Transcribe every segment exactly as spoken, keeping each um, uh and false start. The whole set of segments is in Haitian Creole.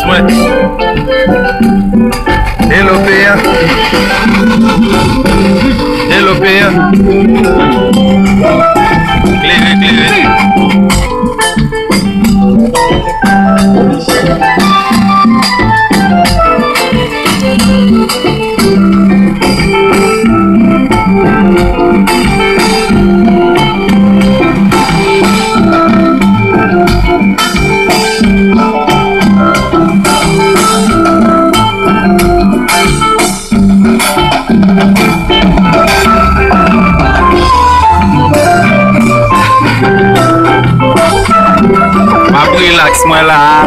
Mwen. Hello, peyi a. Hello, peyi a. Klere, klere. M ap rilaks mwen la a,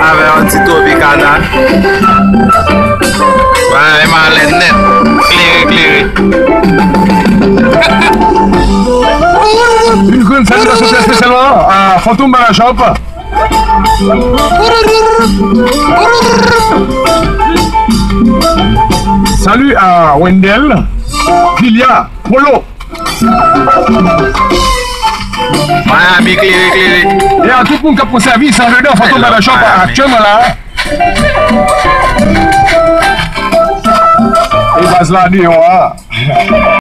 avè yon ti Tropicana. Bagay malè nèt. Klere, klere. Une grande salutation très spécialement à Fantom Barbershop. Salut à Wendell, Vilia, Polo. Miami, klere, klere. E a tout moun k ap pran sèvis andedan Fantom Barbershop aktyèlman la. E baz la deyò a.